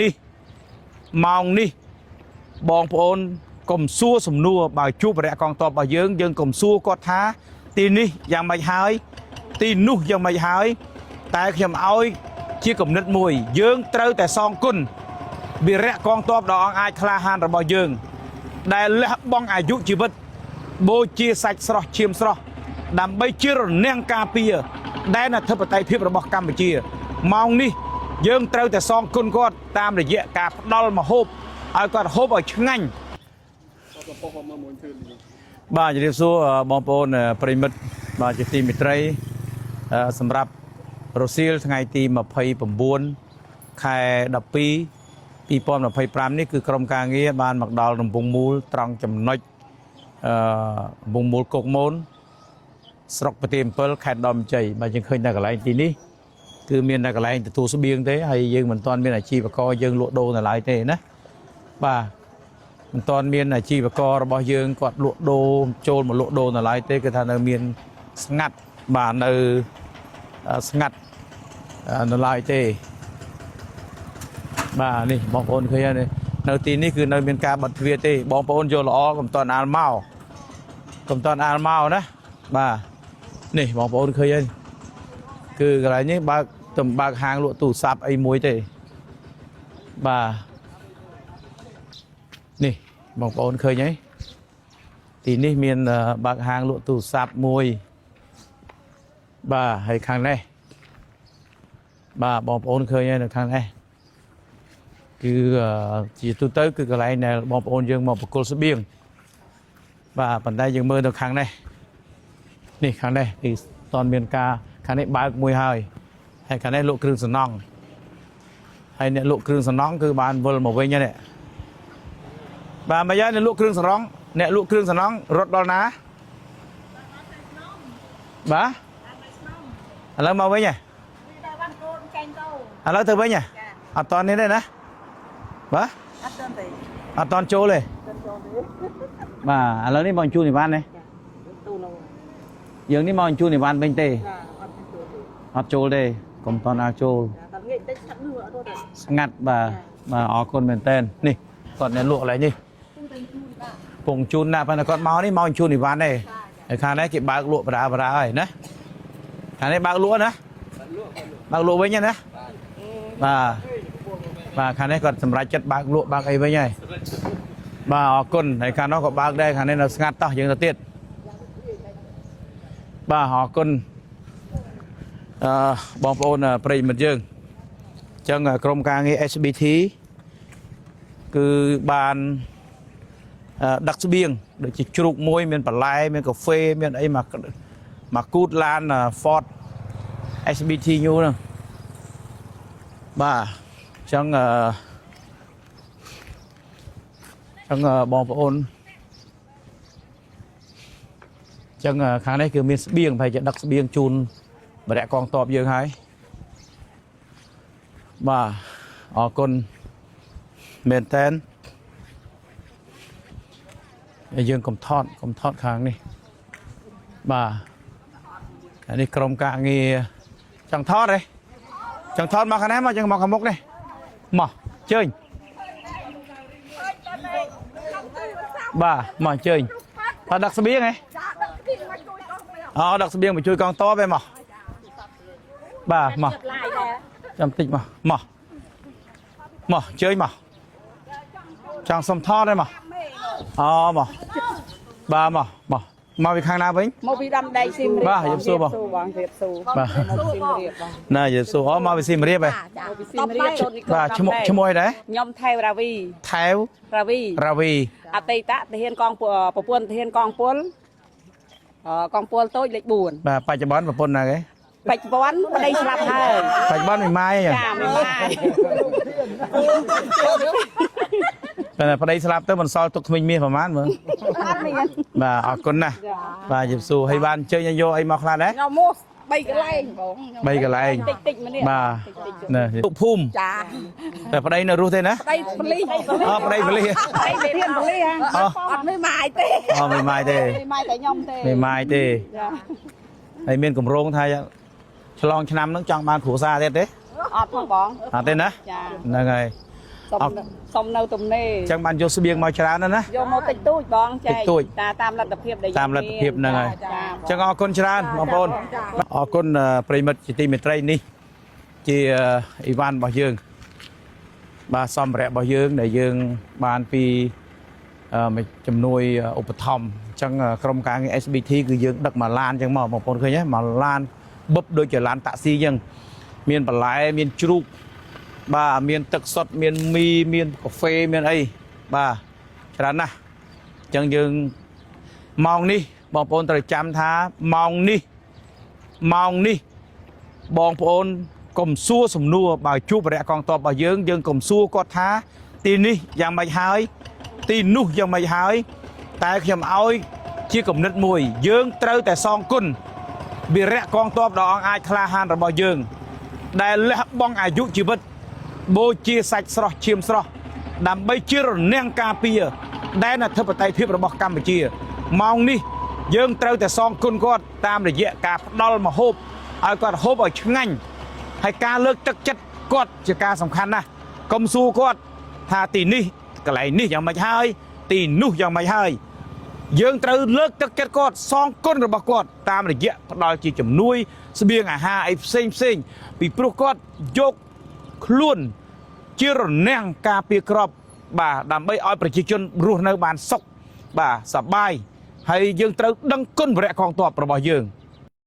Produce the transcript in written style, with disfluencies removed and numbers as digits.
នេះម៉ោងនេះបងប្អូនកុំសួរសំណួរបើជួបវរៈកងទ័ពរបស់យើងយើងកុំសួរគាត់ថាទីនេះយ៉ាងម៉េចហើយទីនោះយ៉ាងម៉េចហើយតែខ្ញុំឲ្យជាគំនិតមួយ យើងត្រូវតែសងគុណវីរៈកងទ័ពដ៏អង់អាចក្លាហានរបស់យើង ដែលលះបង់អាយុជីវិតបូជាសាច់ស្រស់ឈាមស្រស់ដើម្បីជារនាំងការពារដែនអធិបតេយ្យភាពរបស់កម្ពុជាម៉ោងនេះយើងត្រូវតែសងគុណគាត់តាមរយៈការផ្ដល់ម្ហូបឲ្យគាត់ហូបឲ្យឆ្ងាញ់បាទជម្រាបសួរបងប្អូនប្រិយមិត្តបាទជាទីមេត្រីសម្រាប់រសៀលថ្ងៃទី29ខែ12 2025នេះគឺក្រុមការងារបានមកដល់រំពងមូលត្រង់ចំណុចអឺរំពងមូលគោកមូនស្រុកប្រទាន7ខេត្តដមជ័យបាទយើងឃើញនៅកន្លែងទីនេះគឺមានតែកន្លែងទទួលស្បៀងទេហើយយើងមិនទាន់មានអាជីវករយើងលក់ដូរនៅឡើយទេណាបាទមិនទាន់មានអាជីវកររបស់យើងគាត់លក់ដូរចូលមកលក់ដូរនៅឡើយទេគឺថានៅមានស្ងាត់បាទនៅស្ងាត់នៅឡើយទេ បាទនេះបងប្អូនឃើញហើយនេះនៅទីនេះគឺនៅមានការបិទទ្វារទេបងប្អូនយកល្អកុំតន់អាលមកកុំតន់អាលមកណាបាទនេះបងប្អូនឃើញហើយគឺកន្លែងនេះបើកទំបើកហាងលក់ទូរស័ព្ទអីមួយទេបាទនេះបងប្អូនឃើញហើយទីនេះមានបើកហាងលក់ទូរស័ព្ទមួយបាទហើយខាងនេះបាទបងប្អូនឃើញហើយនៅខាងនេះ គឺជាទូទៅគឺកន្លែងដែលបងប្អូនយើងមកប្រគល់ស្បៀងបាទប៉ុន្តែយើងមើលទៅខាងនេះនេះខាងនេះគឺតនមានការខាងនេះបើកមួយហើយហើយខាងនេះលក់គ្រឿងសំណង់ហើយអ្នកលក់គ្រឿងសំណង់គឺបានវិលមកវិញហើយនេះបាទមកយ៉ាងអ្នកលក់គ្រឿងសំណង់អ្នកលក់គ្រឿងសំណង់រត់ដល់ណាបាទឥឡូវមកវិញហ៎ឥឡូវទៅវិញហ៎អត់តនេះទេណាបាទ អត់ទាន់ទេ អត់តន់ចូលទេ ទាន់ចូលទេ បាទឥឡូវនេះមកអញ្ជូនអីវ៉ាន់ទេ ទូនោះ យើងនេះមកអញ្ជូនអីវ៉ាន់វិញទេ ចាអត់ចូលទេ អត់ចូលទេកុំតន់អាចចូល តែងាកតិចឆាប់នោះអត់រត់ទេ ស្ងាត់បាទបាទអរគុណមែនតើនេះគាត់អ្នកលក់កន្លែងនេះពងជូនណាប៉ុន្តែគាត់មកនេះមកអញ្ជូនអីវ៉ាន់ទេហើយខាងនេះគេបើកលក់បដាបដាហើយណាខាងនេះបើកលក់ណាបើកលក់វិញណាបាទបាទខាងនេះគាត់សម្រេចចិត្តបើកលក់បើកអីវិញហើយបាទអរគុណហើយខាងនោះក៏បើកដែរខាងនេះនៅស្ងាត់តោះយើងទៅទៀតបាទអរគុណអឺបងប្អូនប្រិយមិត្តយើង អញ្ចឹងក្រុមការងារ SBT គឺបានដឹកស្បៀងដូចជាជ្រូកមួយមានបន្លែមានកាហ្វេមានអីមកមកគូតឡាន Ford SBT New ហ្នឹងបាទអញ្ចឹងអឺអញ្ចឹងបងប្អូនអញ្ចឹងខាងនេះគឺមានស្បៀងប្រហែលជាដឹកស្បៀងជូនបរិយកងតបយើងហើយបាទអរគុណមែនតើយើងកុំថតកុំថតខាងនេះបាទអានេះក្រុមការងារចង់ថតទេចង់ថតមកខាងនេះមកចង់មកខាងមុខនេះមកជើញបាទមកអញ្ជើញថតដឹកស្បៀងហ៎អូដឹកស្បៀងមកជួយកងតបឯមកបាទមក ឡាយដែរ ចាំតិចមកមកមកជើញមកចង់សុំថតទេមកអូមកបាទមកមកមកពីខាងណាវិញ មកពីដាំដីសៀមរាប បាទជម្រាបសួរបង បងជម្រាបសួរ បាទ មកសៀមរាបបង ណាយេស៊ូអូមកពីសៀមរាបហ៎ មកពីសៀមរាបចូលនេះ បាទឈ្មោះឈ្មោះអីដែរ ខ្ញុំថែវរាវី ថែវ រាវី រាវី អតីតទាហានកងពលប្រពន្ធទាហានកងពលអកងពលតូចលេខ4 បាទបច្ចុប្បន្នប្រពន្ធណាគេ បច្ចុប្បន្នប្តីស្លាប់ហើយ បច្ចុប្បន្នមិនម៉ាយហ៎ ចាមិនម៉ាយ តែប្តីស្លាប់ទៅមិនសល់ទុកក្មេងមាសប្រហែលមើល អត់មាន បាទអរគុណណាស់បាទជម្រាបសួរហើយបានអញ្ជើញឲ្យយកអីមកខ្លះដែរ ខ្ញុំមក3កន្លែងបង បីកន្លែង តិចតិចម្នាក់ បាទ តិចៗ ណាទុកភូមិ ចា តែប្តីនៅរស់ទេណា ប្តីប៉លីស អូប្តីប៉លីស ប្តីទាហានប៉លីសហ៎ អូ អត់មានម៉ាយទេ អូមិនម៉ាយទេ មានម៉ាយតែខ្ញុំទេ មិនម៉ាយទេ ចា ហើយមានកម្រងថាឆ្លងឆ្នាំហ្នឹងចង់បានគ្រួសារទៀតទេ អត់ផងបង អត់ទេណា ចា ហ្នឹងហើយ សុំសុំនៅទំនេរ អញ្ចឹងបានយកស្បៀងមកច្រើនណាស់ណា យកមកតិចតួចបងចែក តិចតួច តាតាមលទ្ធភាពដែលយើង តាមលទ្ធភាពហ្នឹងហើយ ចា អញ្ចឹងអរគុណច្រើនបងប្អូនអរគុណប្រិយមិត្តជាទីមេត្រីនេះជាអីវ៉ាន់របស់យើងបាទសម្ភារៈរបស់យើងដែលយើងបានពីជំនួយឧបត្ថម្ភអញ្ចឹងក្រុមការងារ SBT គឺយើងដឹកមួយឡានអញ្ចឹងមកបងប្អូនឃើញទេមួយឡានបឹបដូចជាឡានតាក់ស៊ីអញ្ចឹងមានបន្លែមានជ្រូកបាទមានទឹកសុទ្ធមានមីមានកាហ្វេមានអីបាទច្រើនណាស់អញ្ចឹងយើង ម៉ោងនេះបងប្អូនត្រូវចាំថាម៉ោងនេះម៉ោងនេះបងប្អូនកុំសួរសំណួរបើជួបវរៈកងទ័ពរបស់យើងយើងកុំសួរគាត់ថា ទីនេះយ៉ាងម៉េចហើយ ទីនោះយ៉ាងម៉េចហើយ តែខ្ញុំឲ្យជាគំនិតមួយ យើងត្រូវតែសងគុណវីរៈកងទ័ពដ៏អង់អាចក្លាហានរបស់យើង ដែលលះបង់អាយុជីវិត បូជាសាច់ស្រស់ឈាមស្រស់ដើម្បីជារនាំងការពារដែនអធិបតេយ្យភាពរបស់កម្ពុជាម៉ោងនេះយើងត្រូវតែសងគុណគាត់តាមរយៈការផ្ដល់ម្ហូបឲ្យគាត់ហូបឲ្យឆ្ងាញ់ហើយការលើកទឹកចិត្តគាត់ជាការសំខាន់ណាស់កុំសួរគាត់ថាទីនេះកន្លែងនេះយ៉ាងម៉េចហើយ ទីនោះយ៉ាងម៉េចហើយ យើងត្រូវលើកទឹកចិត្តគាត់សងគុណរបស់គាត់តាមរយៈផ្ដល់ជាជំនួយស្បៀងអាហារអីផ្សេងផ្សេងពីព្រោះគាត់យកខ្លួនជារនាំងការពារក្របបាទដើម្បីឲ្យប្រជាជនរស់នៅបានសុខបាទសប្បាយហើយយើងត្រូវដឹងគុណវរៈកងទ័ពរបស់យើង